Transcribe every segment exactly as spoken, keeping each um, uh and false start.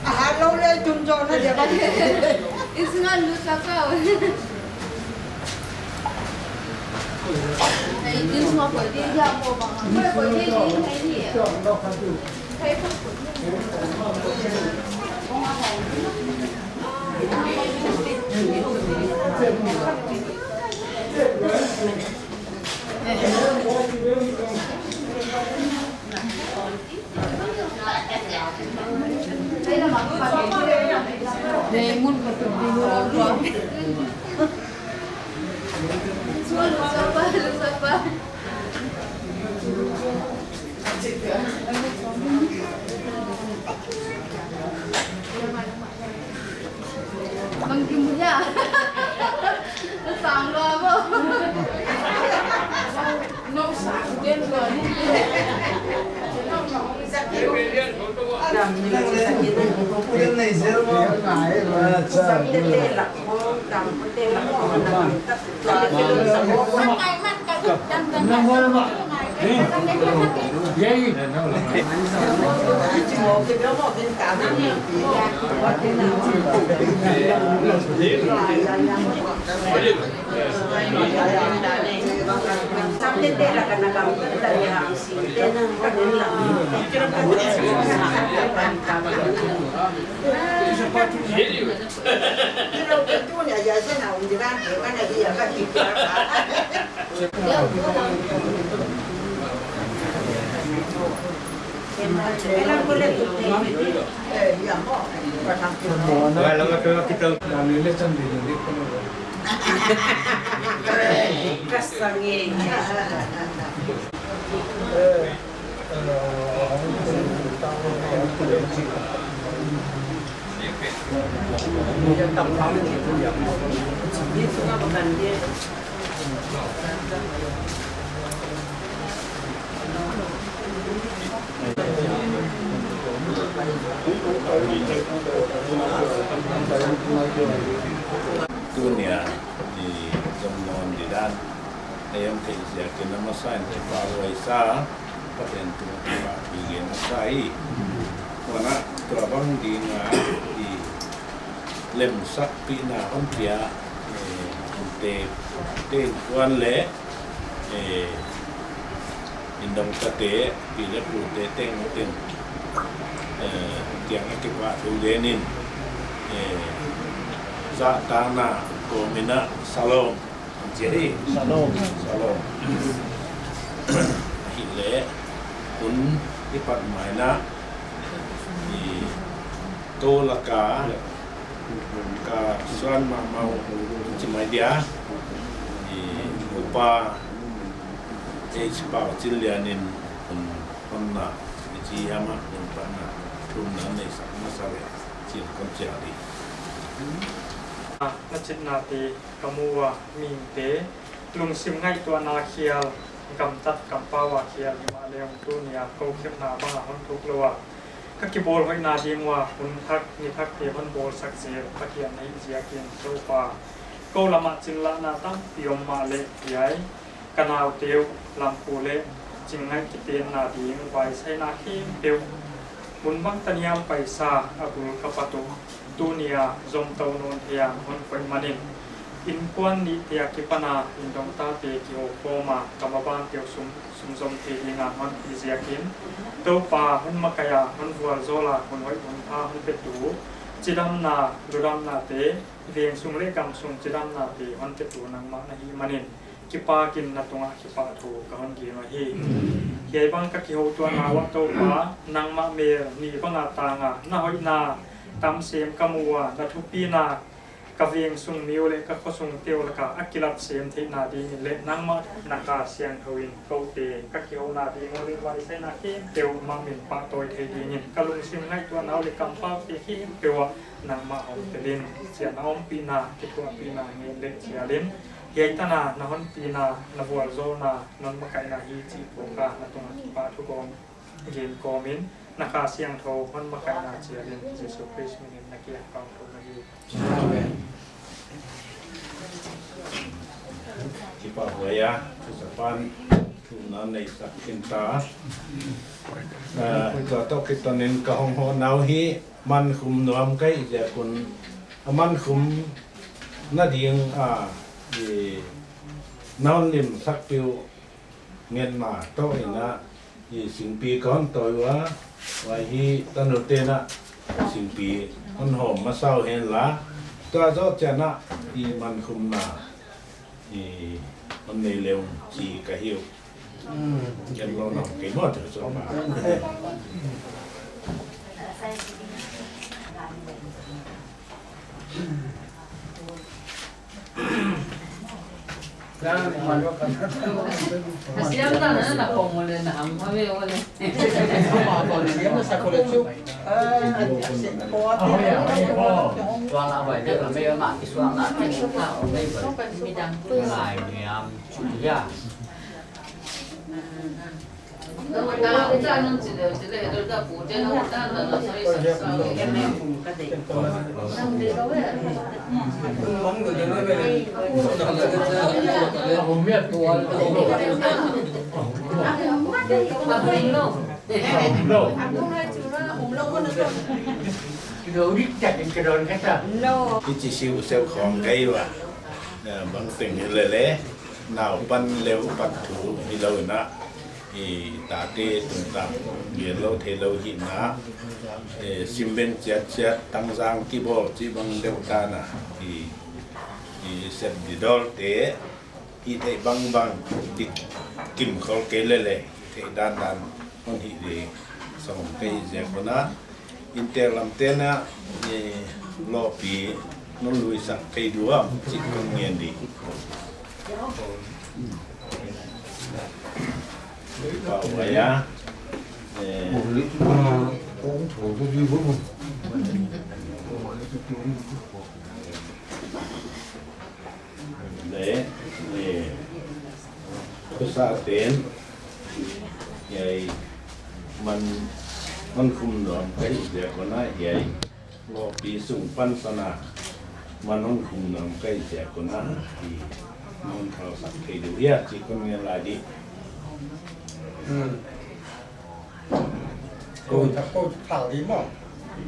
Hello, le, tun jo na dia. It's not Lusaka. Nang kimu ya. Sang lo mo. No sang den lo. Tunia i zom nawn di dan, a om thei ziakin a masa in Toupa huai sa, Pathian tungah kipahthu gen masa hi. Huan a tuabang dinga i lemsakpihna hon pia, eh, te, te kuan le, eh, inndongtate, pi le pute tengteng, eh, kiangah kipahthu genin, eh, zahtakna kawmin a salom. Jerry. Salom. Salom. Hileh, hun i pat mai in a, i kou laka, ka suan mahmah uh chi mai dia, i upa, H. Pauchinlian in hun honna, i chi ama hun patna, hun na nei sak masa ve, chin kon chia di. Na chitnate ka mu a, mihingte lungsim ngaihtuahna khial, gamtat kampau a khial himahleng tunia kou khepna banga hon thuk lou a, ka kibawl hoihna ding ua hun thak ni thakte hon bawlsak zel Pathian na hih ziakin Toupa, kou lamah chinlahna tampi om mahleh hiai ka naute uh lampu leh chingngaih kitenna ding vaisaina khempeuh hun bangtan hiam paisa a bul ka pat uh, tunia zomtou nawn thei a hon koih manin, innkuan nihte akipana inndongtate kihou khawma ka mabante uh sum, sumzom thei dinga hon pi ziakin, Toupa hon makaih a hon vualzawl a hun hoih hun pha hon petu, chidamna, ludamnate, veng sung leh gam sung chidamnate hon petu nangmah na hih manin, kipakin na tungah kipahthu ka hon gen uhi. Hiai bang ka kihoutuahna uah Toupa, nangmah mel ni banga tanga na hoihna tam sem ka mu ua, na thupina Ka veng sung mi uh leh ka khosung te uh laka a kilap sem theihna dingin leh nangmah na Kha Siangthou in koute ka kihouna ding uh leh huai saina khempeuh mah min pahtawi thei dingin ka lungsim ngaihtuahna uh leh kampau te khempeuh ah nangmah hong telin, chian a ompihna, kithuahpihna ngen leh chialin, hiai tana na honpina, na vualzawlna, non makaihna hi chih pawlkhat na tungah kipahthu kawm gen kawmin, na Kha Siangthou hon makaihna chialin, Jesu Khrist minin na kiang ka hon thum ahi. Amen. Kipahhuai a, Thusapan thumna neisak khin ta. Ah, tua toh kitonin ka hong hohna uh hi, man khum nuam ka hih ziak un, a man khumna ding a, i, na hon limsakpih uh ngetna toh in a, i, singpi ka hon tawi ua, huai hi tanute'n a singpi hon hawm masa uh henla, tua zoh chiang a, i, man khumna, i, hon nei leh uh chi ka hi uh. Ken lawm kei maw, Thusapan. Hichi siusiu khawng kei ua. Eh, bangteng hilele, naupan leh upat thu hilou in a, i, tate tungtang, gen lou theilou hihna, eh, simveng chiatchiat, tangzang kibawl chih bang deuh tan a, i, i, sep di dawlte, hihtheih bangbang, dik kimkhol kei lele, hihtheih dandan, hon hih di, sawm kei ziak un a, Inntek lamte'n a, eh, lawpi, non luisak thei diam, chih kon ngen di. Pau a, eh, leh, eh, thusa ten, hiai, man, man khum nuam ka hih ziak un a hiai, lawpi sung pansan a, man hon khum nuam ka hih ziak un a, i, non thausak thei diu hia, chih kon ngen lai di. Hmm. Ko ta ko phal di maw.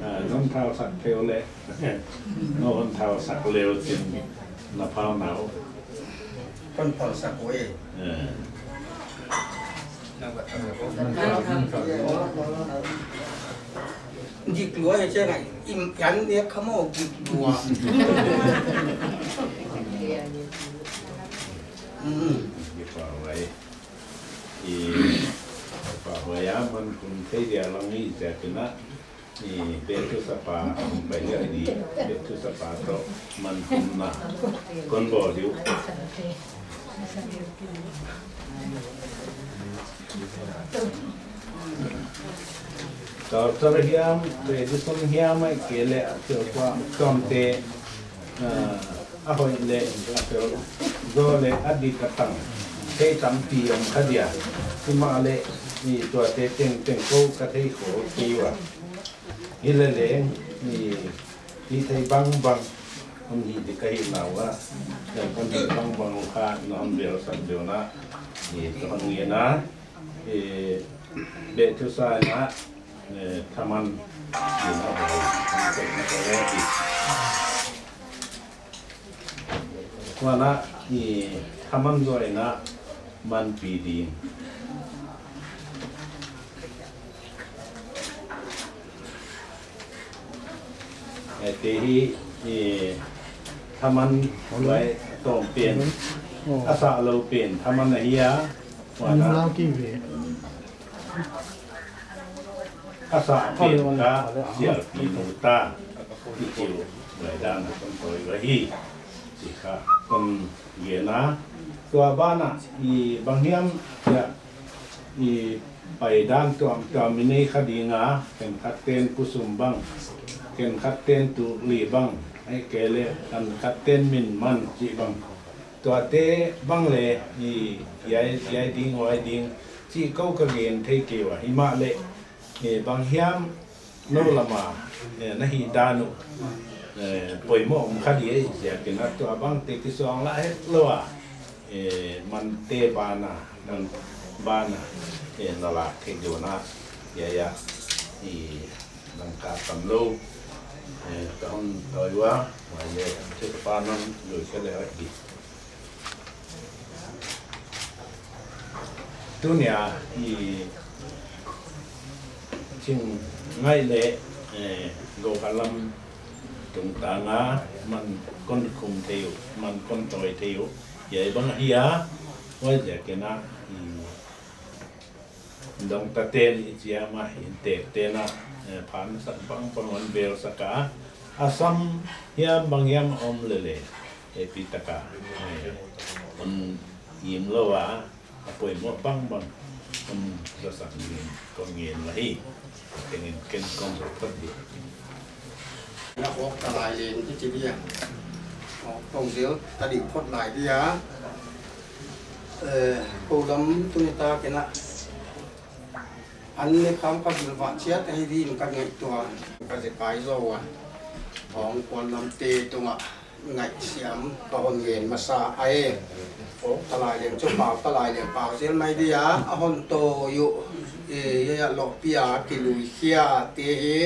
Ah, non thausak thei leh. Non thausak leh chin na phal nau. Kon phal sak uh e. Eh. Dik lua e, che ngai. Im yan ne kha maw dik lua. Hmm. Dik lua e. I, pahhuai a man khum thei dia lang i ziak in a, i, Bethusapa, pai dia di, Bethusapa toh man khumna kon bawl diu. Culture hiam, tradition hiam ahihkeileh a thil tua tuamte, ah, a hoih leh a fel zaw leh a dik a tang thei tampi om kha dia. Himahleh i tuate tengteng kou ka thei khol kei ua. Hilele i, i thei bangbang hon hih di ka hihna ua. Hon hih bangbang uh kha non bel sak diu na. I, ka hon ngen a. I, Bethusa in a, eh, thaman, i, na bai, na bai, na bai, i. Huan a, i, thaman zaw in a, man pi ding. Eh, te hi, eh, thaman huai tawm pen, a sah lou pen, thaman ahi a, huan a, a sah pen kha sialpi nu ta, i chi uh. Lai dan a kon tawi uhi. Chih kha kon gen a. Tua banah i bang hiam, ya, i paidan tuamtuam i nei kha ding a, khenkhat ten pu sum bang, khenkhat ten tu li bang, ahihkeileh khenkhat ten min man chih bang. Tuate bang leh i, hiai, hiai ding, huai ding, chih kou ka gen thei kei ua. Himahleh, eh, bang hiam nou lam a, eh, na hih dan uh, eh, poimoh om kha di ei ziakin a, tua bangte kisuang lah hetlou a, eh, mante banah, man banah, eh, na lak theih ding uh a, ya, ya, i, nang ka tam lou, eh, ka hon tawi ua, huai leh, chih pa nang lui kha leh a di. Tuni a i Chingngaih leh, eh, Goukhal lam tungtang a man kon khum thei uh, man kon tawi thei uh, hiai bang ahi a, huaiziakin a, i, dongta ten i chiam a, inntek ten a, eh, phan sak bangbang hon belsak a, a sam hiam bang hiam om leh leh, eh, pi taka, eh, hon ngim lou a, a poimoh bangbang hon zasak ding kon ngen uhi. Ken in ken kon zou phot di. Na hawk ta lai leng hi chi dia. Hawk tou zel ta ding phot lai dia. Eh, kou lam tuni tak in a, an ne kham kha bil va chiat ahi din ka ngaihtuah. Ka zekai zou a, hong kuan lamte tungah ngaihsiam ka hon ngen masa ahi. Hawk ta lai leng chu pau ta lai leng pau zel mai dia, a hon tawi uh, eh, ya, ya, lohpi a kilui khia te hi,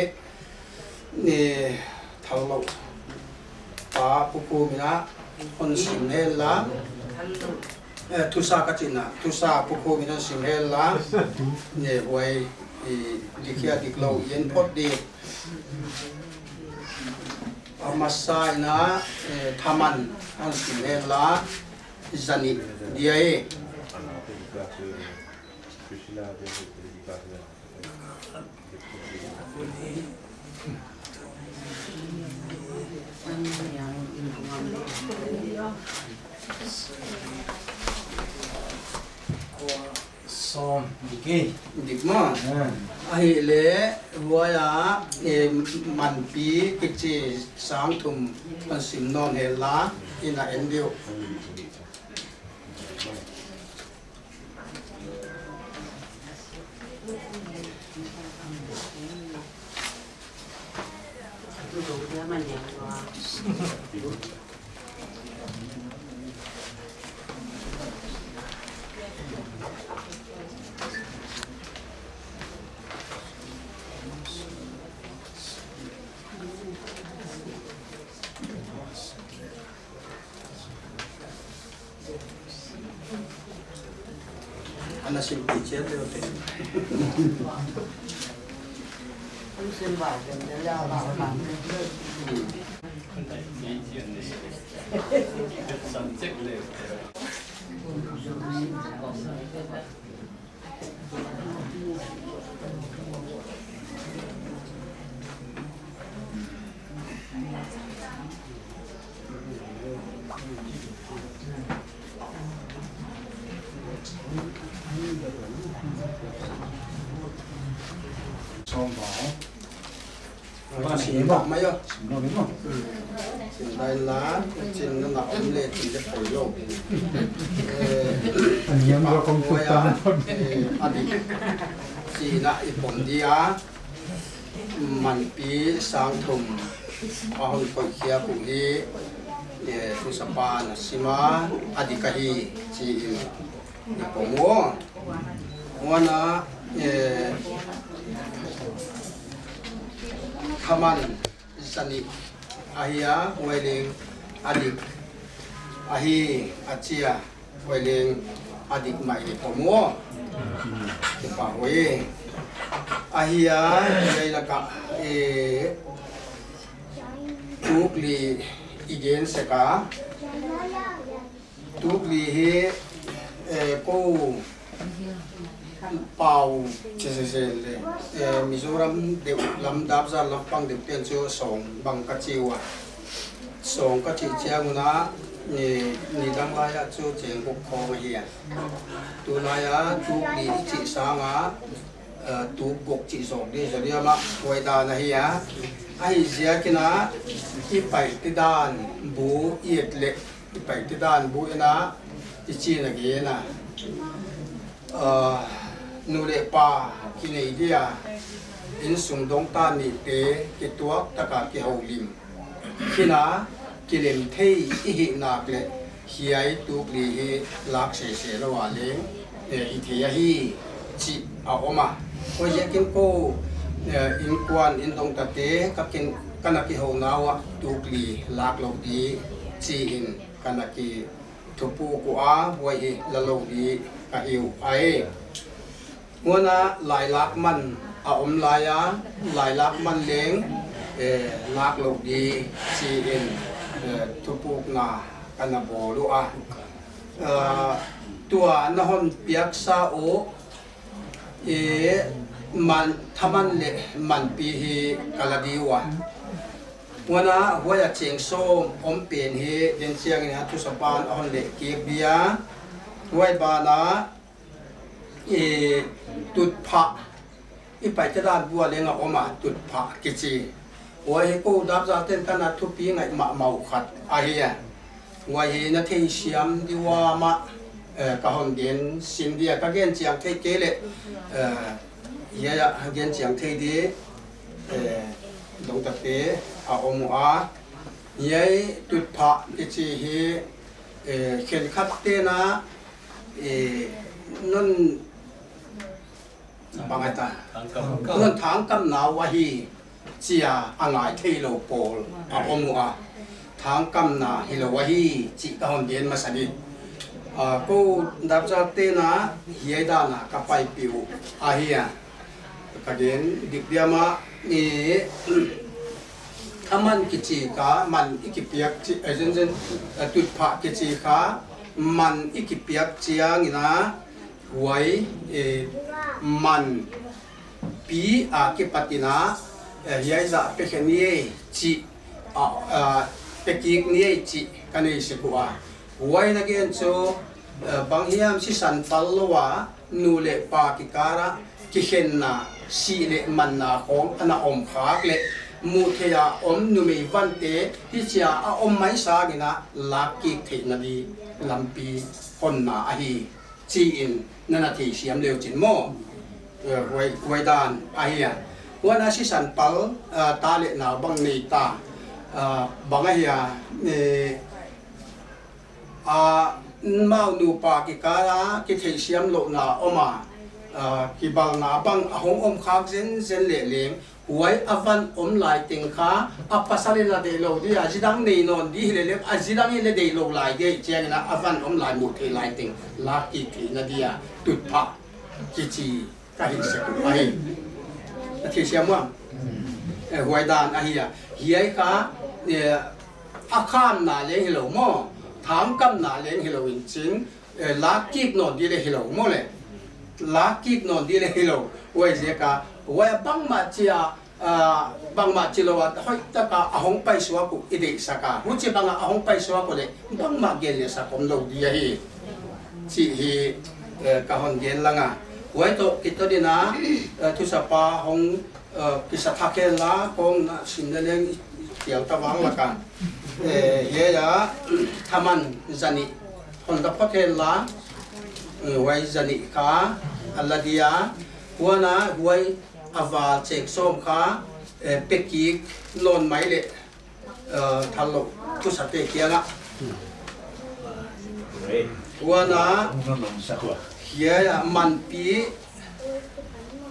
eh, Thalloupa Pu Khum in a hon sim hen la. Eh, thusa ka chihna, thusa Pu Khum in a hon sim hen la. Ne huai, eh, dik hia diklou i en phot di. A masa in a, eh, Thaman hon sim hen la. Zanih dia e. Sawm, dik e. Dik maw? Ah. Ahihleh, huai a, eh, Manpi kichi sang thum hon sim nawn hen la, in a en di uh. Ana sim pi chiat leh te. Sawm ba. Ba, sim ba mai o. Sim lo ni maw. Sim lai la, chin na na om leh chin leh poi lo. Eh, a niam lo kong tu tan pon. Eh, a dik. Chin a i pom dia. Manpi sang thum a hon koih khia uh hi, eh, thusapa'n a sim a, a dik ahi chi in i pom ua. Huan a, eh, Thaman Zanih ahi a, huai leng a dik ahi a chi a. Huai leng a dik mai i pom ua. Kipak huai. Ahi a, hiai lak ah, eh, tukli i gen sek a. Tukli hi, eh, kou pau chi se se le. Eh, Mizoram deuh lam, Dapzar lam pang deuh ten chu sawng bang ka chi ua. Sawng ka chih chiang un a, ni, nidang lai a chu cheng guk khawng ahi a. Tulai a tuk li i chih sang a, eh, tuk guk chih zawk di zaw diam a, huai dan ahi a. Ahi ziakin a, i paite dan bu i et leh, i paite dan bu in a, i chin a gen a. Ah, nu leh pa kinei dia, innsung dongta nihte kituak taka kihoulim. Hina, kilem thei i hih nak leh hiai tuk li hi lak sese lou a leng, eh, i thei ahi, chih a om a. Huaiziakin kou, eh, innkuan inndongtate ka kin, ka na kihouna uah tuk li lak lou di chi in ka na ki thupuk ua, huai hi la lou di ka hi uh ahi. Huan a lailak man a om lai a, lailak man leng, eh, lak lou di chi in, eh, thupukna ka na bawl ua. Eh, tua na hon piaksa uh, eh, man, thaman leh manpi hi ka la di ua. Huan a huai a cheng sawm om pen hi, den chiang in a thusapan a hon leh kik dia. Huai ban a, eh, tutphah, i paite dan bu a leng a om a, tutphah kichi. Huai hi kou dapzal ten ka na thupi ngaih mahmah uh khat ahi a. Huai hi na theisiam di ua mah, eh, ka hon gen sin dia, ka gen chiang thei kei leh, eh, hiai a gen chiang thei di, eh, dongtate a om ua. Hiai tutphah kichi hi, eh, khenkhat ten a, eh, non bang a ta. Thangkam. Non thangkamna uh ahi chia a ngai theilou pawl a om ua. Thangkamna hilou ahi chih ka hon gen masa di. Ah, kou dapzal ten a hiai dan a ka paipih uh ahi a. Ka gen dik diam a, ni, thaman kichi kha, man i kipiak chi, eh, zen zen, eh, tutphah kichi kha, man i kipiak chiang in a, huai, eh, manpi a kipat in a, eh, hiai zah pe khe ni ei chih, ah, ah, pe kik ni ei chih ka nei sek ua. Huai na gen chu, eh, bang hiam sisan pal lou a, nu leh pa kikal a kikhenna, sih leh manna khawng ana om khak leh, muh theih a om numei vante, hichia a om mai sang in a lak kik theihna di lampi honna ahi. Chi in na na theisiam leu chin maw. Eh, huai, huai dan ahi a. Huan a sisan pal, ah, ta leh nau bang nei ta. Ah, bang ahi a, eh, ah, mau nupa kikal a kitheihsiam louhna om a. Ah, kibalna bang a hong om khak zenzen leh leng, huai a van om lai teng kha, a pasal in a deih lou di a, zidang nei nawn di hi leh leng, a zidang in a deih lou lai di chiang in a, a van om lai muh theih lai teng, lak kik theihna di a, tutphah kichi ka hih sek uh ahi. A theisiam ua. Eh, huai dan ahi a. Hiai kha, eh, a khamna leng hilou maw, thangkamna leng hilou in chin, eh, lak kik nawn di leh hilou maw le. Lak kik nawn di leh hilou. Huaiziak a, huai a bangmah chia, ah, bangmah chi lou a, hoihtak a a hong paisuak uh i deihsak a. Huchibang a a hong paisuak uh leh, bangmah gen leh sak om lou di ahi. Chih hi, eh, ka hon gen lang a. Huai toh kiton in a, eh, thusapa hong, eh, kisa thak hen la, kong na sim leh leng i kial ta vang lak a. Eh, hiai a, thaman zanih hon da phot hen la, eh, huai zanih kha a la di a, huan a huai a val cheng sawm kha, eh, pe kik nawn mai leh, eh, thal lou thusate kiang a. Huan a, hiai a manpi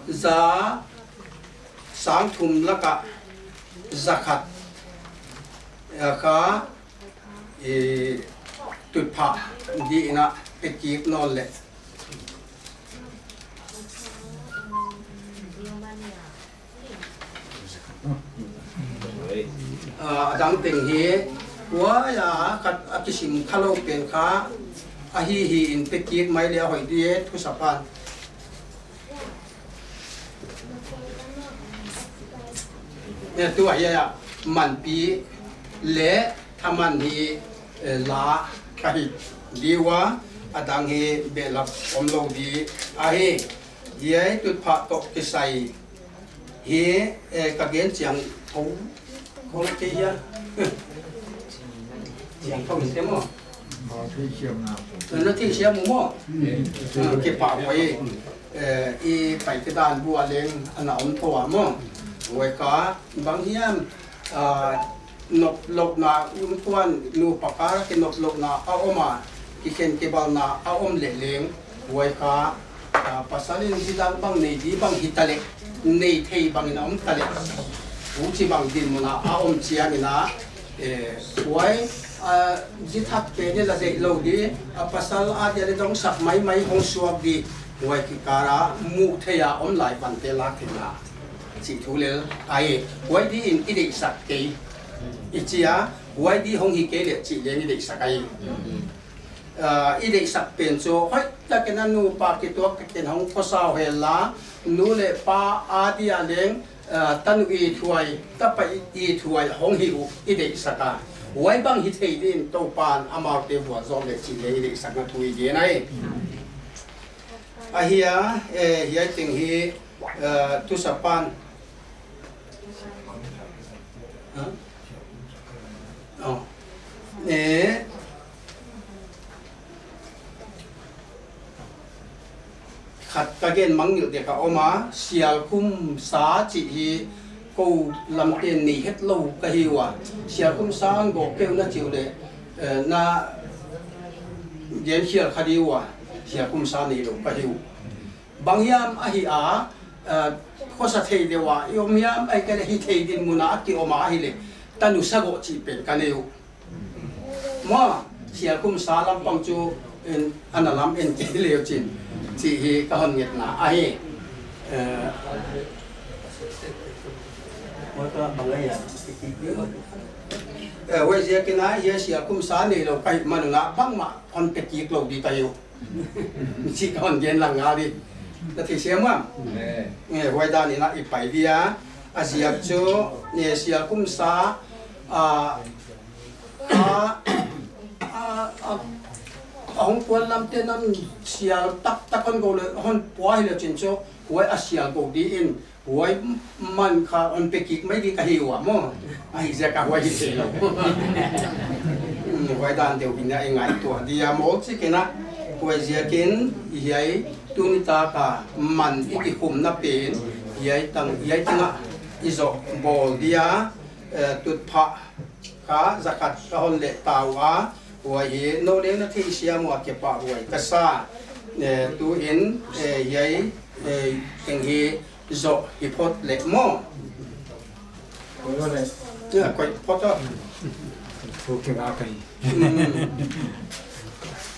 za sang thum lak a za khat, eh, kha, eh, tutphah di in a pe kik nawn leh. Ah, a dang teng hi, huai a khat a kisim kha lou pen kha, a hi hi in pe kik mai leh a hoih di e, thusapan. Eh, tua hiai a, manpi leh Aman hi, eh, la ka hi di ua, a dang hi behlap omlou di ahi. Hiai tutphah toh kisai hi, eh, ka gen chiang kou, kou te hia. Chiang kou te maw. Na theisiam maw. Ah, kipahhuai. Eh, i paite dan bua leng ana om thou a maw. Huai kha bang hiam, ah, noplouhna, innkuan nupa kal ah kinoplouhna a om a, kikhen kibalna a om leh leng, huai kha, ah, pasal in zidang bang nei di bang hita leh, nei thei bang in a om ta leh, huchibang dinmun a a om chiang in a, eh, huai, ah, zi thak pen in la deih lou di, a pasal a dia leh dongsak maimai hong suak di, huai kikal a muh theih a om lai vante lak theihna chih thu lel ahi. Huai di in i deihsak kei i chi a, huai di hong hi kei leh chih leng i deihsak ahi. Ah, i deihsak pen chu hoihtak in a nupa kituak tak in hong khosa uh hen la, nu leh pa a dia leng, ah, tanu ithuai, tapa ithuai hong hi uh i deihsak a. Huai bang hi thei din Toupa'n amaute vualzawl leh chih leng i deihsakna thu i gen ahi. Ahia, eh, hiai teng hi, eh, tusapan. Hah? Oh. Eh. Khat ka gen mangngilh dek a om a, Sialkhumsa chih hi kou lamte'n nei hetlou ka hi ua. Sialkhumsa hon gawp kei uh na chi uleh, eh, na gen khial kha di ua. Sialkhumsa neilou ka hi uh. Bang hiam ahi a, eh, khosa thei deuh a i om hiam, ahihkeileh hithei dinmun a ki om a ahihleh, tanu sagoh chih pen ka nei uh. Maw, Sialkhumsa lampang chu, en, ana lam en kei leh chin, chih hi ka hon ngetna ahi. Eh, eh, huaiziakin a, hiai Sialkhumsa neilou ka hih man un a, bangmah hon pe kik lou di ka hi uh. Chih ka hon gen lang ngal di. Na theisiam uam? Eh, huai dan in a i pai di a. A ziak chu, eh, Sialkhumsa, ah, ah, ah, ah, a hong kuan lamte'n a sial taktak hon gou leh, hon pua hileh chin chu, huai a sial gou di in, huai man kha hon pe kik mai di ka hi ua maw. Ahihziak a huai hi theilou. Hmm, huai dan deuh in a i ngaihtuah di a maw chih kei na. Huaiziakin hiai tuni tak a man i kikhumna pen hiai tang, hiai teng ah i zoh bawl di a, eh, tutphah kha zakhat ka hon leh ta ua, huai hi nou leng na theisiam ua kipahhuai ka sa. Eh, tu in, eh, hiai, eh, teng hi zoh hi phot leh maw. Koih leh. Ya, koih phot a. Thu kei a kai. Hmm.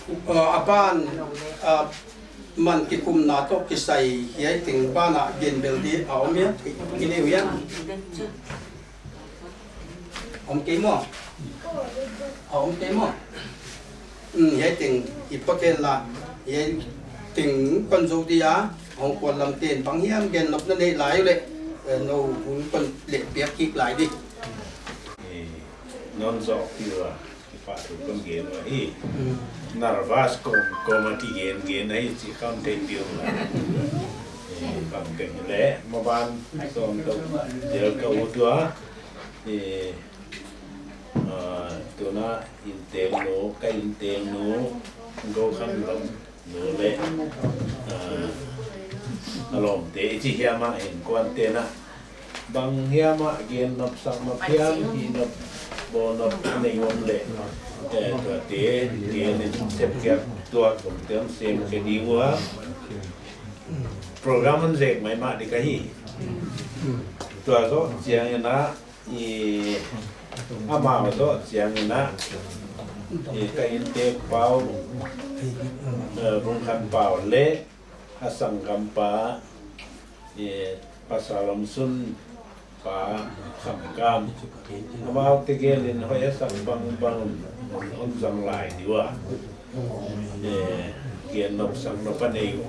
Uh, a ban, uh, man kikhumna toh kisai hiai teng ban a gen bel di a om hia, i nei uh hia. Om kei maw? A om kei maw? Hmm, hiai teng i phot hen la, hiai teng kon zou di a, hong kuan lamte'n bang hiam gen nopna nei lai uleh, eh, nou hun kon leh piak kik lai di. Eh, non zoh pi ua, kipahthu kon gen ua hi. Hmm. Nervous kawm, kawm a kigen gen ahi chih kham thei pi ua. Eh, bang kei leh, maban, sawm tou, del ka ut ua. Eh, ah, tuna innteeknu, ka innteeknu, Gokhanlom nu leh, ah, a lawmte, i chi hiam a innkuante'n a, bang hiam a gen nop sak nop hiam, hih nop, bawl nop a nei om leh, eh, tuate, gen in sep khiak tuak om te'n sem khe di ua. Program hon zek maimah di ka hi. Tua zoh chiang in a, i, amau zoh chiang in a, i, ka innteek pau, eh, Vungkhanpau leh a sanggampa, i, Pasal Lawmsun pa Khamkam. Amaute gel in hoih a sak bangbang hon zang lai di ua. Eh, gen nop sak nop a nei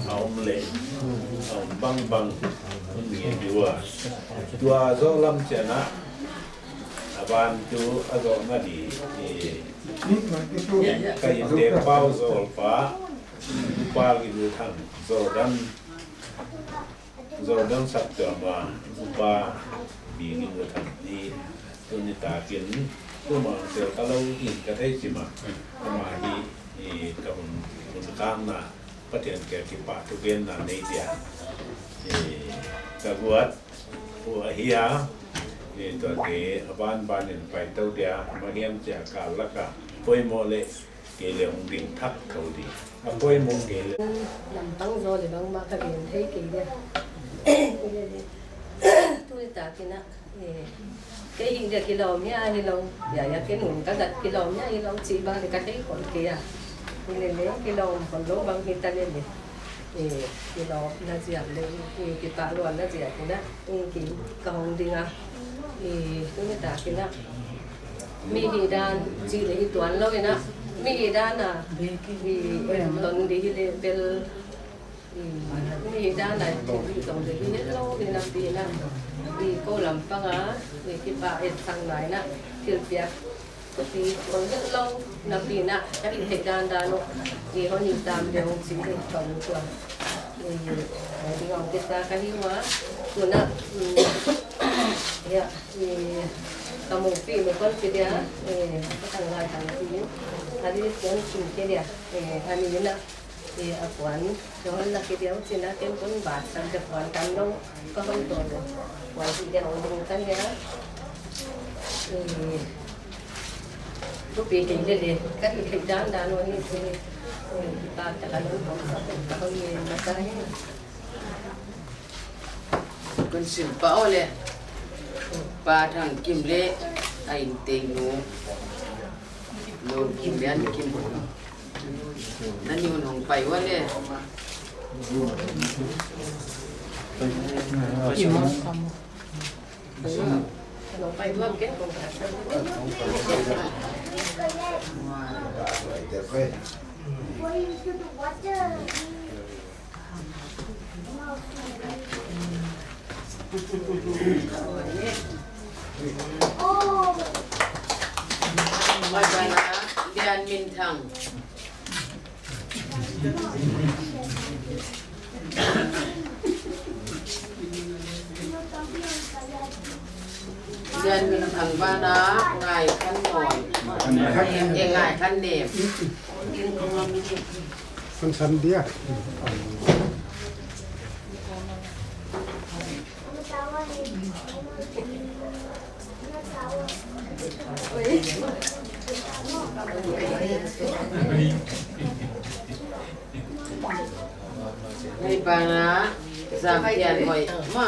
a om leh, a om bangbang hon gen di ua. Tua zoh lam chiang a, a Vantu a zohna di, eh, ka innteek pau Zawlpa, Upa Giluthang, Jordan, Jordan Saptuam a Upa Bi Giluthang ni, tuni takin, tuma sel ka lou in ka thei chima, ama hi, eh, ka hun, hun khakna, Pathian kiang kipahthu genna nei dia, eh, ka guat, uh, ahi a, eh, tuate a banban in pai tou dia, mahiam chia kal laka poimoh leh kei leh hong ding thak tou di. A poimoh kei leh. Lampang zaw leh bangmah ka gen thei kei dia. Tuni takin a, eh, kei hih dia kilawm hia hilou, ya, ya, kei nung ka zat kilawm hia hilou, chih bang leh ka thei khol kei a. Hilele, kilawm khol lou bang hita lele. Eh, kilawmna ziak leh, eh, kipahluanna ziak in a, eh, kei ka hong ding a. Eh, tuni takin a, mi hihdan chih leh hi tuan lou in a, mi hihdan a, eh, ton di hileh bel, eh, mi hihdan a, chih leh hi lou in a pi in a, eh, kou lampang a, eh, kipah etsakna in a, thilpiak Kopi kon het lou napi in a, ka hih theih dandan uh, i hon i tam deuh chih leh kon tua. I, i ding a hong kisa ka hi ua, tuna, mm, ya, i, ka mupih leh kon pi dia, i, ka tang lai tang pi, a di kon pi ke dia, i, a ni in a, I a puan, ka hon la kei diam chin a, ken kon bat sang ka puan kan lou, ka hon to lou. Puan ti dia hon ding kan ya. I, tu pi kei lele, ka hih theih dandan uh ni si. I, ta ta kan hon to, ka hon ye ma ta hi. Kon sim pah leh, Pa Thang Kim leh a innteng nu, Lou Kim Lian Kim. Nangni un hong pai ua leh. Hong pai ua ke, hong pai. Mai bana, Lian Min Thang. Lian Min Thang bana, Ngai Khan Nawn. Eh, Ngai Khan Nem. Kon san dia. Hei bana, Zam Tian Hoi ma.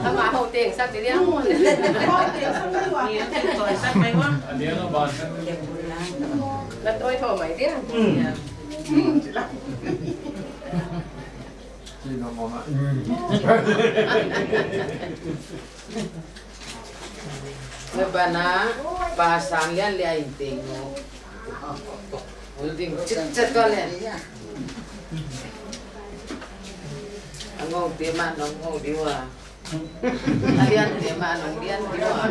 Ama hau teng sak di dia. Lat oi tho mai dia. Hei bana, Pa Sang Lian leh a innteng nu. Ul ding chitchet ka leh. A ngou te mah nong ngou di ua. A lian te mah nong lian di ua.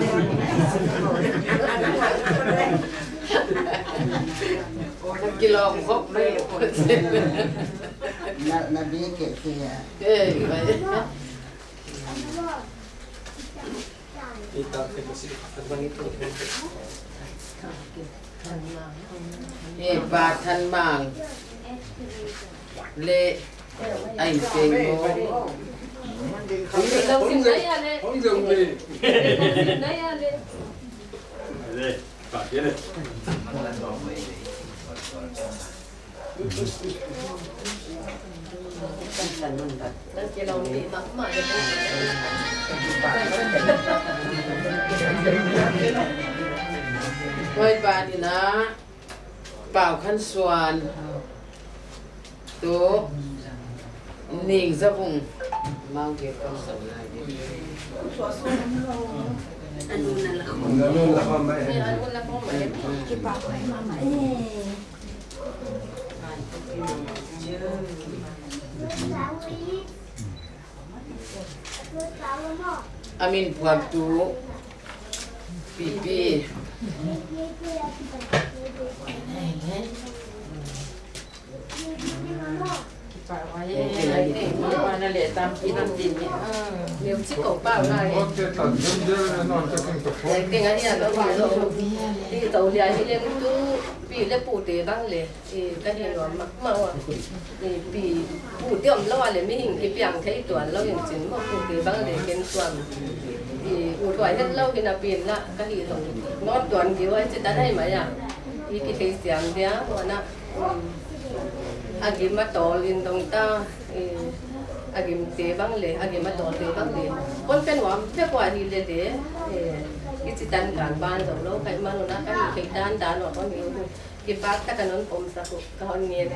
Kilawm khop mai. Na, na bi ke ke ya. Eh, bai. Eh, Pa Than Mang leh a innteng nu. Huai ban in a, Pau Khan Suan toh Ning Za Vung. Mau ke kong sa na di. A min phuaktu Pipi. Pi leh pu te bang leh, i, ka hi nuam mahmah ua. I, pi, pu te om lou a leh mihing kipiang thei tuan lou in chin maw, pu te bang leh ken tuan. I, u tuai het lou hi na pin la, ka hi lou. Nuam tuan ki ua chi ta nai mai a. I, ki thei siam dia, ua na. Um, a gim a tol in dong ta, i, a gim te bang leh, a gim a tol te bang leh. Kon pen nuam te kua hi leh leh, i, ki chi tan kan ban zou lou, kai man na ka hi thei dan dan ua kon hi. Kipak tak a non pom sak uh, ka hon ngen.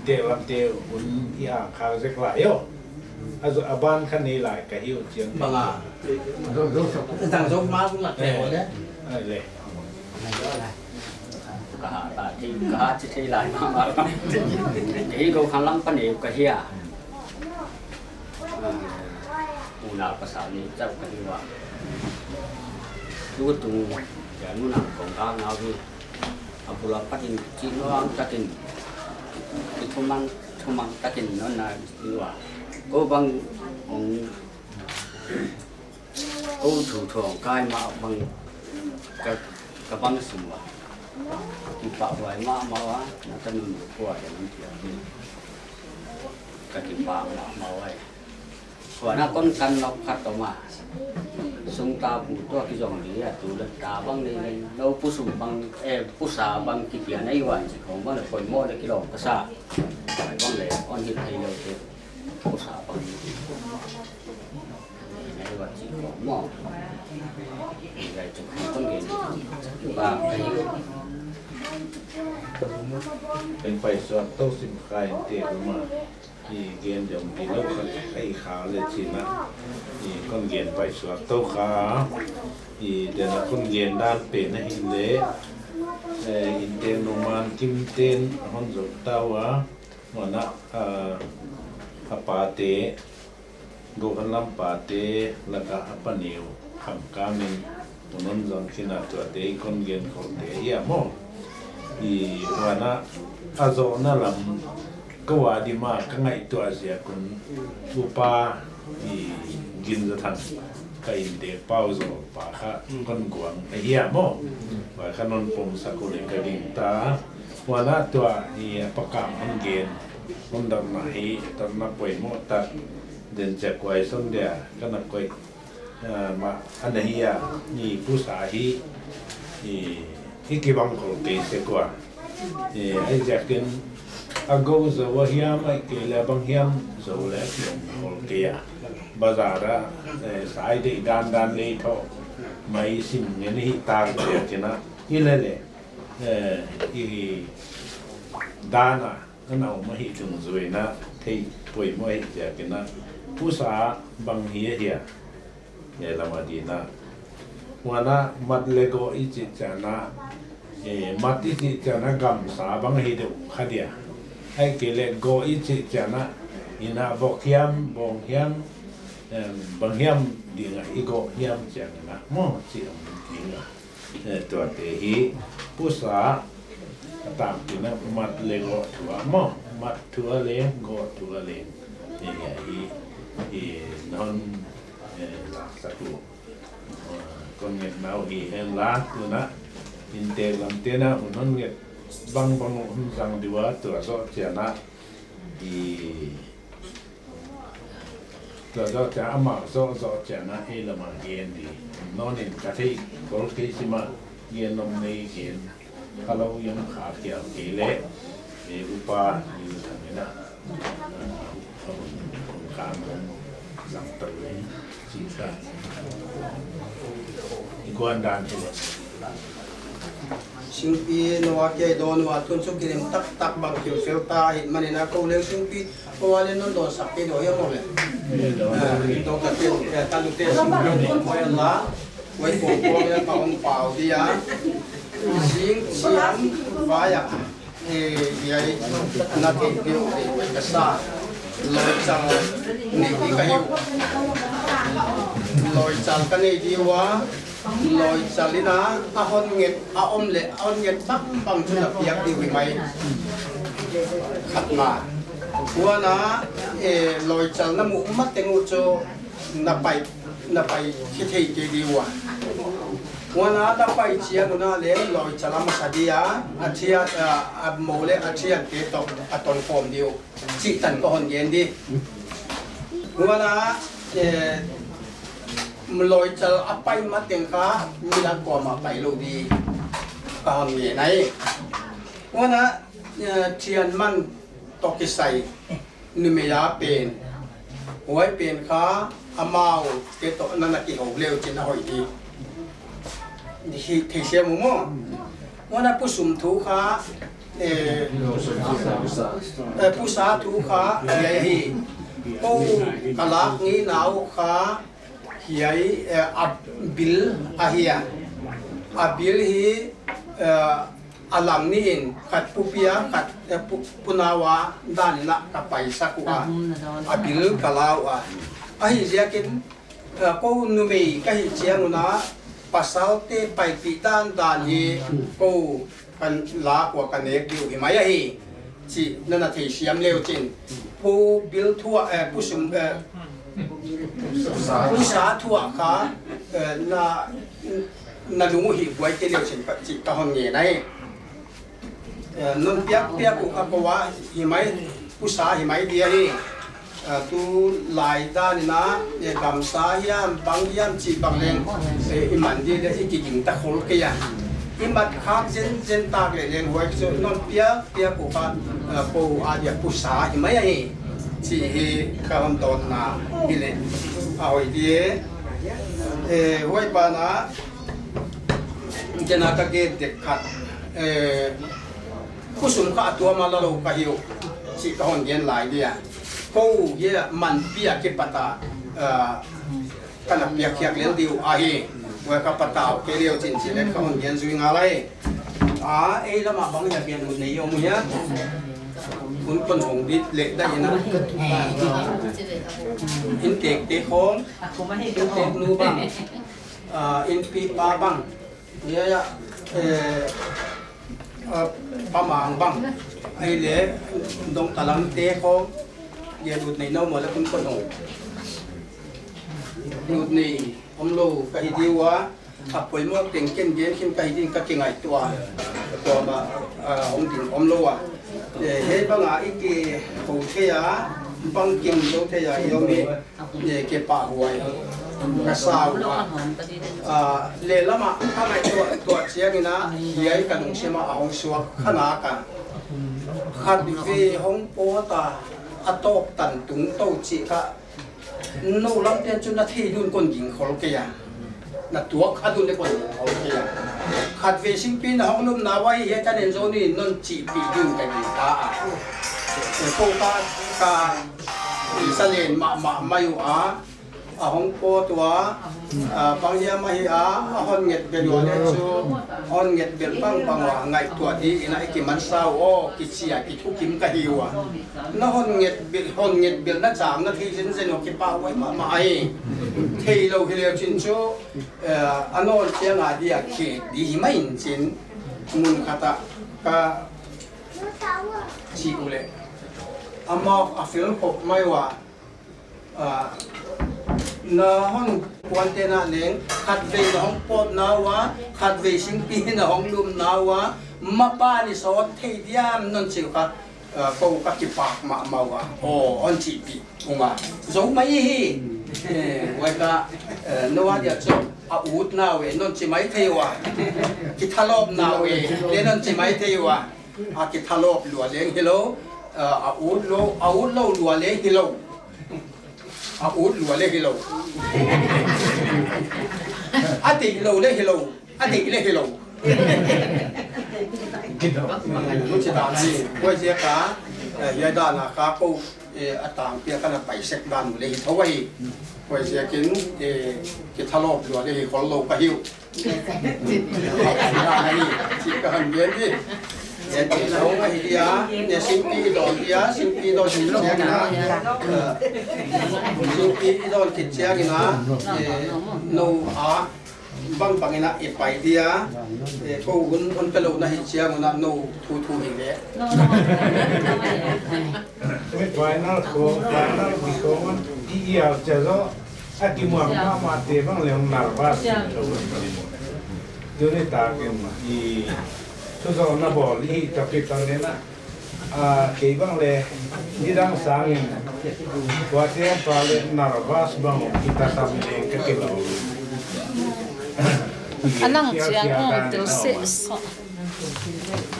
Te lam te un i a khak zek lai o. A zo a ban kha nei lai ka hi uh chiang. Bang a. Zang zo ma bung lak te o le. Ai le. Ka ha ta thei, ka ha chi thei lai ma ma. Ka hi ko khan lam pa ne ka hi a. Unau pasal ni chauh ka hi ua. Tutung, ya nunang kong kau nau hi. A bul a pat in chi nuam takin. Ki thumang, thumang takin non na hi ua. Ko bang kong, ko thu thong kai ma bang ka, ka bang sum ua. Kipahhuai mahmah ua, na ka nun ua ya nun tia. Ka kipah mahmah ua. Huan a kon kan nok khat om a. Sung ta pu tua ki zong li a tu le ta bang nei nei. No pu sung bang, eh, pusa bang ki pia nei ua chi khong bang le poimoh le kilawm ka sa. Bang le on hit thei lou te. Pusa bang. Nei ua chi khong maw. Nei chu kon gen. Ba kai. Pen pai suak tou sim khai te ma. I gen diam di lou kha, i kha le china. I kon gen pai suak tou kha. I dena kon gen dan pen a hin le. Eh, in ten no man kim ten hon zong tau a. Mana, ah, a pa te, go han lam pa te, laka a pa neu, ham ka min, unon zong kina tua te, i kon gen ko te, ia mo. I wana, a zo na lam, ka wa di ma, ka ngaihtuah ziak un, upa, i gin za thang, ka in te pau zo pa kha, kon guang, a hia mo. Wa kha non pom sak u le ka ding ta, wana tua, i a pa kam hon gen, hon dam na hi, tam na poimoh tak, den chak wai son dia, ka na koi, Ah, ma, ana hi a, i pusa hi, i, i kibang khol kei se kua. I, ai ziakin, a go zo a hiam, ai ke le bang hiam, zo le kibang khol kei a. Bazar a, eh, sai dei dan dan le tho, mai sim ngen hi tak ziakin a, i le le, eh, i, dan a, ana om a hi tung zuina, thei poimoh hi ziakin a, pusa bang hi a hia. Nge lama dina. Wana mat le go i chih chiana, eh, mat i chih chiana gamsa bang hi deuh kha dia. Ai ke le go i chih chiana, ina bok hiam, bong hiam, em, bang hiam dinga i go hiam chiana, mo chi ang dinga. Eh, tua te hi, pusa, a tam tina mat le go thua, mo, mat thua le, go thua le. Ni hi, hi, non, eh, la sa tu. Kon nget nau hi hen la, tuna. Inte lam tena, hun hon nget bang bang hun zang diua, tua zo chiana. Hi, tua zo chia, ama zo zo chiana, e lama gen di. Non in ka thei, kol kei sima, gen nom nei gen. Kalau yang kha kia kei le, e upa, ni thang ina. Kong kang kong zang tau le, chi sa. I kuan dan tu. Singpi nou a kei dawn ua, tun chu kilim taktak bang kim fel ta ahihmanin a, kou leng Singpi kou a leng non dawnsak kei ding uh hia maw le. Ah, dawn ka tel, eh, ka lute Singpi kou a la, huai kou kou leng ka hon pau dia. Sing siam vai a. Eh, hiai na theih deuh leh ka sa. Loichal nei di ka hi uh. Loichal ka nei di ua. Loichal in a, a hon nget, a om leh, a hon nget bangbang chu na piak di uh hi mai. Khatna. Huan a, eh, loichal na muh mateng uh chu na pai, na pai khia thei kei di ua. Huan a, na pai chiang un a leng loichal a masa dia, a thiat, a, a mou leh a thiatte toh a ton khawm di uh. Chih tan ka hon gen di. Huan a, eh, loichal a pai mateng kha, midang kuamah pai lou di ka hon gen ahi. Huan a, eh, thianman toh kisai, numei a pen. Huai pen kha, amaute toh na na kihou leu chin a hoih di. Di hi, thei siam uh maw. Huan a pusum thu kha, eh, eh, pusa thu kha, hiai hi. Kou ka lak ngei nau kha, hiai, eh, a bil ahi a. A bil hi, eh, a lam nih in khat pu pi a, khat, eh, pu, pu nau a dan in a ka paisak ua. A bil ka la ua. Ahi ziakin, eh, kou numei ka hih chiang un a, pasalte paipih dandan hi kou ka lak ua ka nek di uh hi mai ahi. Chih na na thei siam leu chin. Pu bil thu a, eh, pusum, eh, pusa thu a kha, eh, na, na lung uh hihbuai kei leu chin ka, chih ka hon ngen ahi. Eh, non piak piak uh kha kou a hi mai, pusa hi mai di ahi. Eh, tulai dan in a, eh, gamsa hiam, bang hiam chih bang leng, eh, i man di leh i kiging ta khol kei a. I mat khak zenzen tak leh leng huai chu non piak piak uh kha, eh, kou a dia pusa hi mai ahi. Chih hi ka hon dawnna hi leh a hoih di. Eh, huai ban a, ken a ka gen dek khat, eh, khusum kha a tuam a la lou ka hi uh, chih ka hon gen lai dia. Kou hia man pi a kipat a, ah, ka na piak khiak lel di uh ahi. Huai ka patau kei leu chin chih leh ka hon gen zui ngal ahi. Ah, ei lam a bang hia gen ut nei om uh hia. Hun kon hong dit leh dai in a. Innteekte khawng, innteek nu bang, ah, innpi pa bang. Hiai a, eh, ah, Pa Mang bang. Ahihleh, Dongtalamte khawng. Gen ut nei nou maw leh kun kon hong. Ut nei omlou ka hi di ua. A poimoh teng ken gen khin ka hi din ka kingaihtuah. Kuamah, ah, hong ding omlou a. Eh, hiai bang a i kihou thei a, bang kim zou thei a, i om hi. Kipahhuai ka sa ua. Ah, lehlam a ka ngaihtuah tuah chiang in a, hiai ka lungsim a hong suak kha nak a. Khatvei hong pawt a, a tawp tan tung tou chih kha. Nou lam ten chu na thei dun kon ging khol kei a. Na tuak kha dun leh kon ging khol kei a. Khatvei singpi na hong lum nau a hi hiai tan en zou ni non chihpih dun ka ging kha a. Kou ka, ka, i sa len mahmah mai ua. A hong pawt ua, ah, bang hiam ahi a, a hon nget bel ua leh chu, hon nget bel bangbang ua, ngaihtuah di in a i kimansa uh, aw, kichi a kithukim ka hi ua. Na hon nget bel, hon nget bel na chang na thei zenzen uh kipahhuai mahmah ahi. Theilou hi leu chin chu, eh, a nawn chiang a dia khe di hi mai in chin, mun khat a ka chih uleh. Amau a fel khop mai ua. Ah, na hon kuante na leng, khatvei na hong pawt nau a, khatvei singpi na hong lum nau a, mapa ni sawt thei diam non chih kha, ah, kou ka kipak mahmah ua. Aw, hon chihpih ung a. Zou mai hi. Eh, huai kha, eh, nou a dia chu, a ut nau e, non chi mai thei ua. Kithalawp nau e, leh non chi mai thei ua. A kithalawp lua leng hilou, ah, a ut lou, a ut lou lua leng hilou. A ut lua leng hilou. A deih lou leng hilou. A deih leng hilou. Huchi dan hi, huaiziak a, eh, hiai dan a kha kou, eh, a tangpi a ka na pai sek dan uh leh hi thou ahi. Huaiziakin, eh, kithalawp lua leh hi khollou ka hi uh. Huchi dan ahi, chih ka hon gen hi. Eh, chih zong ahi dia, eh, sinpi dawn dia, sinpi dawn sin chiang ina, eh, sinpi dawn khit chiang ina, eh, nou a, bangbang ina i pai dia, eh, kou hun hon pelou na hi chiang ina nou thuthu hi leh. Final ko, final ko man, i iau chia zo, a kimuang mahmah te bang leng nervous. Tuni takin i thuzawhna bawl i topic tan ina. Ah, kei bang leh, nidang sangin, kuate pa leh nervous bang om hita tam leng ka kilawm. A nang chiang ong tel seh sa.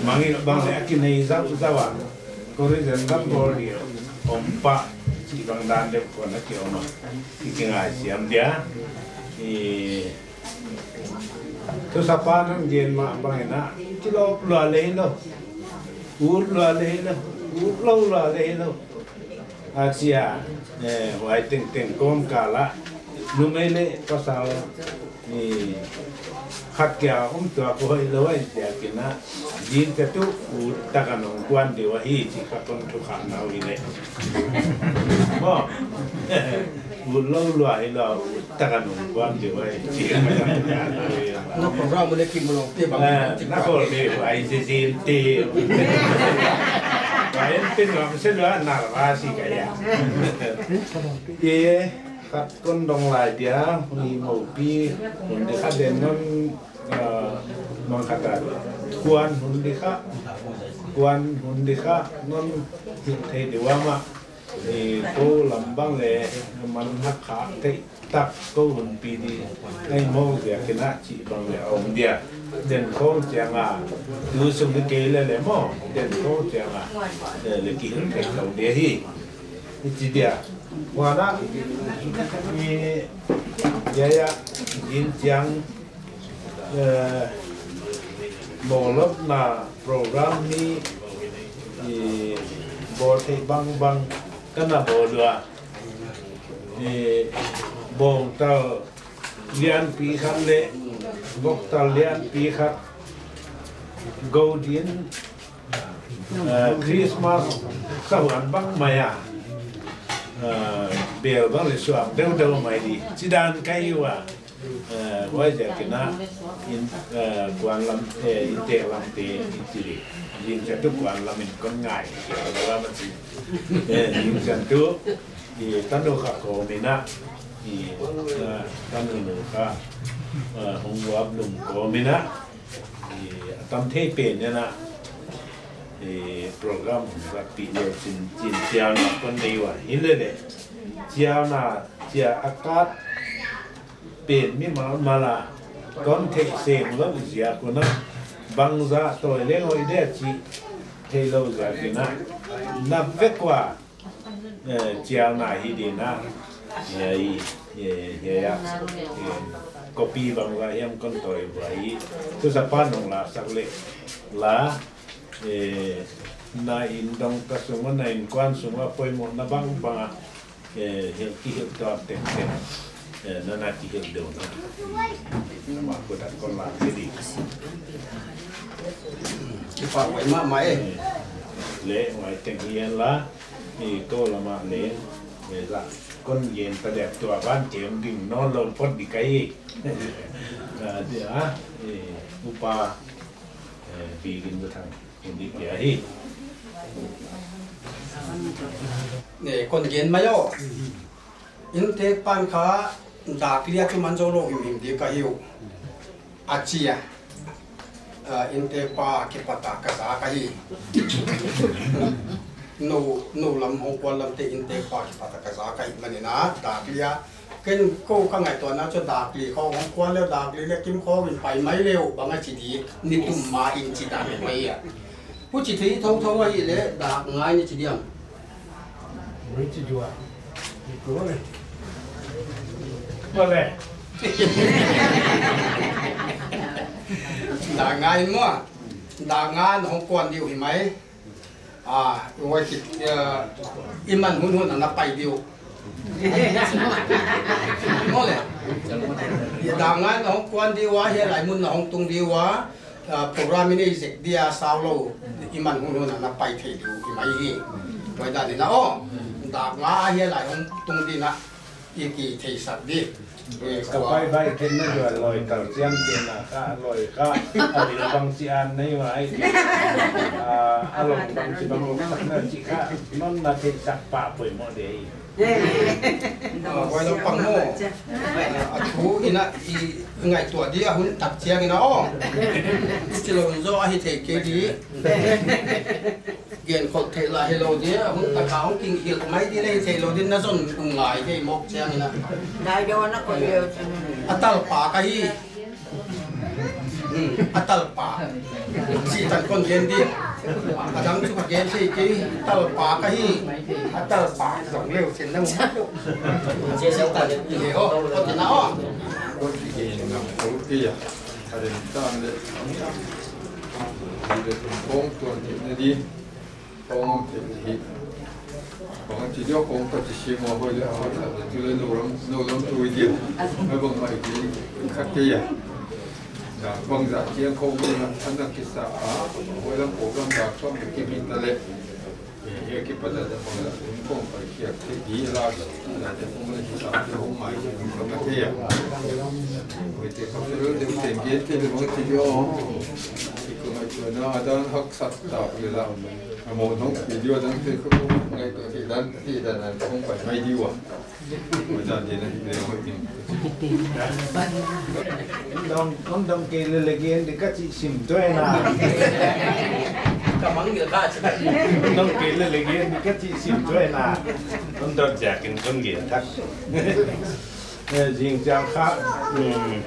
Mangngilh bang leh a kinei zauhzauh a. Kou ri zen dam bawl di om pah, chih bang dan deuh kon a ki om a. Ki kingaisiam dia. I Thusapa nang gen mah bang ina, kilawp lua leh hilou, ut lua leh hilou, utlou lua leh hilou. A chia, eh, huai tengteng kawmkal a, numei leh pasal, eh, khat kia om tuak hoihlou ahi ziakin a, zingchiang tuh ut taka nong kuan di uh ahi chih ka kon thukhak nau hi leh. Maw. Utlou lua hilou, ut taka nong kuan di uh ahi. Na program leh ki mulong te bang. Eh, na ko de, ai si sin te. Ai en pin lam se lua nervous ka ya. Ye, khat kon dong lai dia, ni mo pi, mun de kha den non, eh, mang khat a. Kuan hun di kha, kuan hun di kha, non thei di uh mah. I kou lam bang leh man hak kha thei tak kou hun pi di. Ai mo ziakin a chih bang leh om dia. Den khong chiang a. Tu sung ni kei leh leh maw. Den khong chiang a. Eh, leh kihilh thei tou dia hi. I chi dia. Huan a. I, ya ya. Zingchiang. Eh, bawlna program ni, eh, bawl theih bangbang ka na bawl ua. Eh, bawngtal lianpi khat leh, bawngtal lianpi khat, Golden, eh, Christmas ka huan bang mai a. Eh, bel bang leh suak deuhdeuh mai di. Chidan ka hi ua. Eh, huaiziakin a, in, eh, kuan lam, eh, inntek lam te, in chih di. Zingchiang tuh kuan lam in kon ngai. Eh, zingchiang tuh, i tanu kha kawm ina, i, eh, tanu nu kha, eh, hong uap lum kawm ina, i a tam thei pen ina, i program hong rak pi leh chin, chin chialna kon nei ua. Hi leh leh, chialna, chia a kat, pen mi mal mal a, kon theih sem lou ziak un a, bangzah tawi leng hoih dia chih theilou ziakin a, na vek ua, eh, chialna hi di na, ya i, ya, ya, ya, eh, copy bangzah hiam kon tawi ua hi, Thusapa nong la sak leh, la, eh, na inndongta sung ua, na innkuan sung ua, poimohna bangbang a, eh, hilh kihilh tuak tengteng, eh, na na kihilh deuh na. Amah khut a kon la khe di. Kipak huai mahmah e. Eh, leh huai teng hi en la, i kou lam ah leh, eh, la, kon gen ta dek tua ban kem ding nawnlou phot di ka hi. Ah, dia, eh, upa, eh, Pi Gin Za Thang. Dik dia hi. Ne, kon gen mai aw. Inntek pan kha dak li a kiman zou lou himhim di ka hi uh. A chia. Ah, inntek pa kipat a ka za ka hi. Nou, nou lam hong kuan lam te inntek pa kipat a ka za ka hih manin a, dak li a Ken kou ka ngaihtuahna chu dak li khawng hong kuan leh dak li leh kim khawng in pai mai leh uh bang a chi di, ni tum ma in chi dan mai a. Huchi thei thouthou ahihleh dak nga in chi diam. Ui chi dua. Ni ko le. Ko le. Dak nga in maw. Dak nga na hong kuan di uh hi mai. Ah, i man hun hun a na pai di uh. Maw le. Dak nga na hong kuan di uh a, hiai lai mun na hong tung di uh a, ah, program i neih zek dia sau lou, i man hun hun a na pai thei di uh hi mai hi. Huai dan in a aw. Dak nga a hiai lai hong tung di na i kitheisak di. Eh, ka pai bai ken na dua loi kal chiang ken na ka loi ka. A lil bang si an nei mai. Ah, a loi bang si bang lok sak na chi ka. Non na theisak pa poimoh di. Ah, huai lam pang maw. Ah, a thu in a i ngaihtuah di a hun tak chiang in a aw. Chilou in zaw a hi thei kei di. Gen khol theih lah hilou di, hun tak a hong kinghilh mai di leh theilou di na zon ngai thei mawk chiang in a. Dai deuh na koih leh. A talpa ka hi. Hmm, a talpa. Chi tan kon gen di. A dang chu ka gen thei kei, talpa ka hi. A talpa zong leh chin na mu. Chi tan. Leh aw, aw ti na aw. Aw ti kei na, aw ti a. A den tan leh. Di leh tum kong tuan di na di. Kong om te hi. Kong ti dio kong ka ti si mo hoi le hoi sa tu le no lam, no lam tu dia. Mai bang mai di khat te ya. Na bang za kiang kong na an na kisa a. Hoi lam kong lam da kong ki mi ta le. Ye ki pa da da kong la kong pa kia te di la. Na te kong le kisa te kong mai kong ka te ya. Hoi te ka te le te ke te le bang ti dio. Ki ko mai tu na dan hak sat ta le la. A mo nong video dan te ko ngai to te dan te dan an kong pai mai di ua. Ko dan te na hi le mo ni. Dong, dong, dong kei lele gen di ka chi sim tuan a. Ka mang gil ka chi. Dong kei lele gen di ka chi sim tuan a. Dong dong jak in dong gen tak. Eh, zing chiang kha, hmm,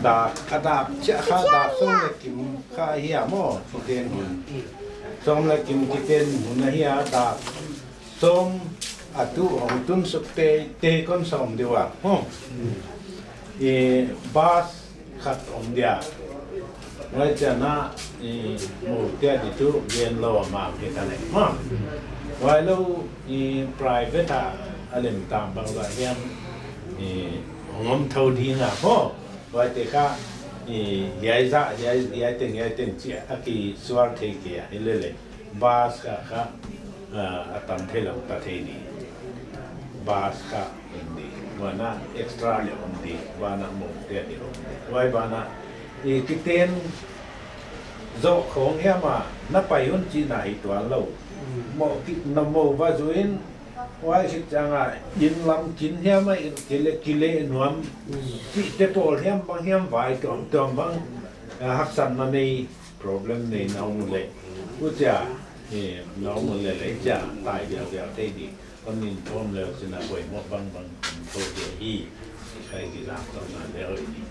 dak, a dak chiah kha dak sawm leh kim kha hi a maw, kiten hun. Sawm leh kim kiten hun ahi a dak. Sawm a tu hong tun suk te, te kon sawm di ua. Hmm. Eh, bus khat om dia. Huai chiang a, i, mu te di tu gen lou a mah ke ta le. Ma. Huai lou, i, private a, a lem tam bang ba hiam, i, hong om thou di na ho. Huai te kha, i, hiai za, hiai, hiai teng, hiai teng chi a kisual thei kei a, hi lele. Bus kha kha, ah, a tam thei lou ta thei di. Bus kha om di. Huan a extra leh om di. Huan a mong te di om di. Huai ban ah, i kiten zoh khong hiam a, na pai un chihna hi tuan lou. Mm. Mo ki, na mo va zu in, huai khit chiang a, inn lam kin hiam a, inn kile, kile nuam. Mm. Chihte pawl hiam bang hiam vai tuamtuam bang, ah, haksatna nei. Problem nei na om leh, huchia, eh, na om leh leh chia, tai diaudiau thei di. Kon nin thawm leh chin a poimoh bangbang thou di hi. Khai di lam tawh na leh hoih di.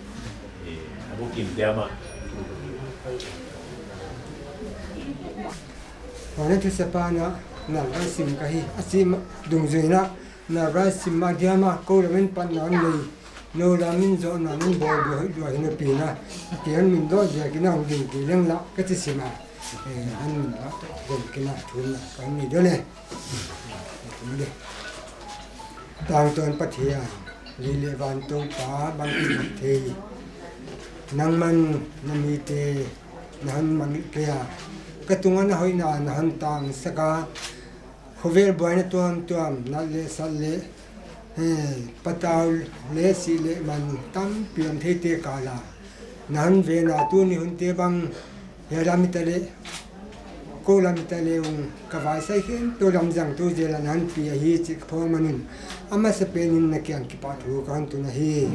Eh, a bukim diam a. Huan a thusapa na, na va sim ka hi. A sim dungzui in a, na va sim a diam a, kou lam in pan na nei. Nou lam in zohna non bawl dua, dua hi na pi na. Ki hon min dawh ziak in a hong ding kei leng la ka chi sim a. Eh, hon min dawh, dawh kei na thum na ka hon nei dawh le. Thum le. Tangtawn Pathian, lei leh van Toupa bangkim thei. Nangman na mite na hon mangngilh kei a. Ka tung a na hoihna na hon tangsak a. Khovel buaina tuamtuam, nat leh sat leh, eh, patau leh sih leh man tampi om theite kal a. Na hon ven a tuni hunte bang, hiai lam i ta leh, kou lam i ta leh ung, ka vaisai khin tou lam zang tou zel a na hon pi ahi chih ka phawk man un. A masapen in na kiang kipahthu ka hon tun ahi.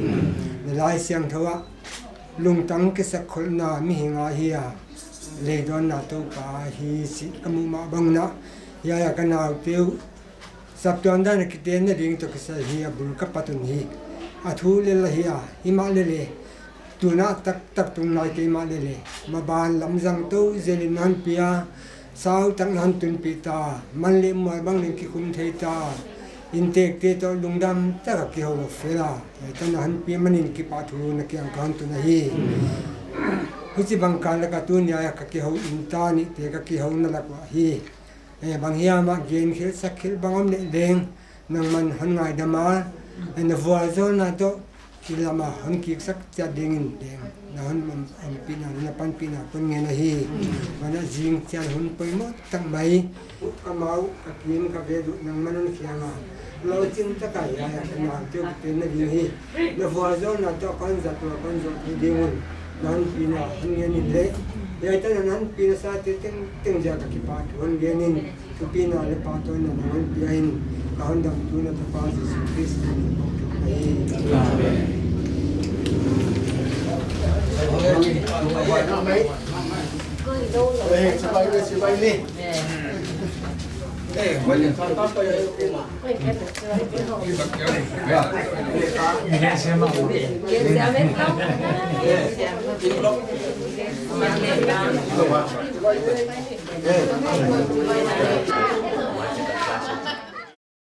Na Laisiangthou ah, lungtang kisakkholhna mihing a hi a, leidawnna Toupa hi chih ka muh mah bang un a, hiai a ka naute uh saptuam dan a kitenna ding toh kisai hi a bul ka pat un hi. A thu lel ahi a, himahleh leh, tuna taktak tung nai kei mahleh leh, maban lam zang tou zel in na hon pi a, sau tak na hon tunpih ta, man leh mual bang leng kikhum thei ta, inntekte toh lungdam tak a kihou fel a, hiai tan na hon pi man in kipahthu na kiang ka hon tun ahi. Huchibang kal lak ah tuni a ka kihou in ta ni te ka kihouna lak uah hi. Eh, bang hiam a gen khel sak khel bang om leh leng, nangman hon ngaidam a, eh, na vualzawlna toh, i lam a hon kiksak chiat dingin leng, na hon om, ompihna, na panpihna kon ngen ahi. Huan a zing chiang hun poimoh tak mai, ka mau, ka kim, ka velu, nangman hon khiang a. Louchin tak a hiai a ka nau teu kipenna ding hi. Na vualzawlna toh kon zat ua kon zawh thei ding un, na honpihna hon ngen in leh, hiai tan a na honpihna sate tengteng ziak a kipahthu hon gen in, thupina leh pahtawina na hon pia in, ka Hondamtu na Tapa Jesu Khrist min in kong thum ahi. Amen.